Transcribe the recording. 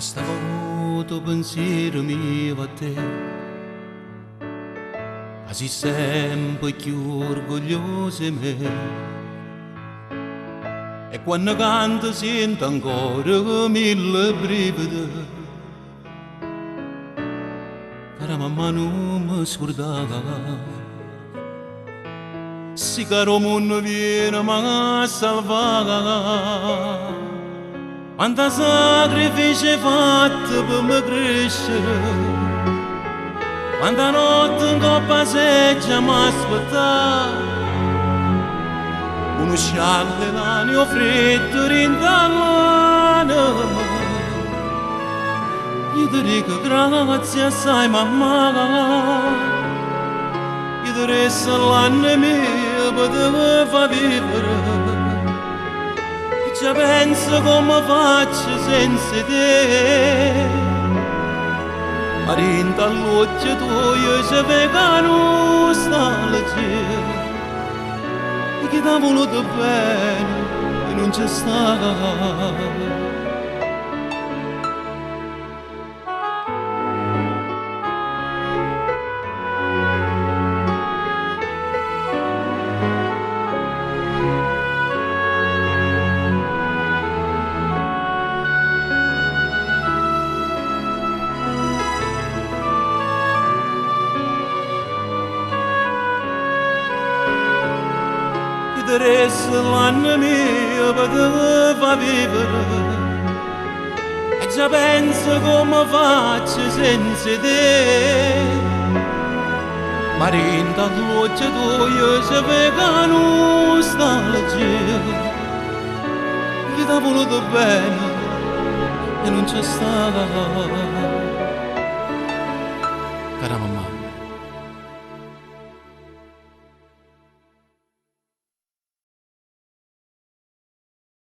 Chesta vota 'o pensiero mio va a te, ca si' sempe cchiù orgogliosa 'e me. E quanno canto siento ancora mille brivide. Cara mamma nun me scurdà. Si care 'o munno vieneme a salvà. Quanta sacrifice 'e fatto pe me crescere. Quanta notte 'ncopp' 'a seggia m'aspettà. Cu nu sciallo 'e lana e 'o friddo dint' all'anema. Io te dico grazie assai mammà. Io te desse l'anne mie pe te fa vivere. E già penso comme faccio senza 'e te. Ma dint' all'uocchie tuoje ce veco 'a nustalgia 'e chi t'ha voluto bene e nun ce sta. Io te desse l'anne mio pe te fa vivere. E già penso comme faccio senza 'e te. Ma dint' all'uocchie tuoje ce veco 'a nustalgia 'e chi t'ha voluto bene e nun ce sta.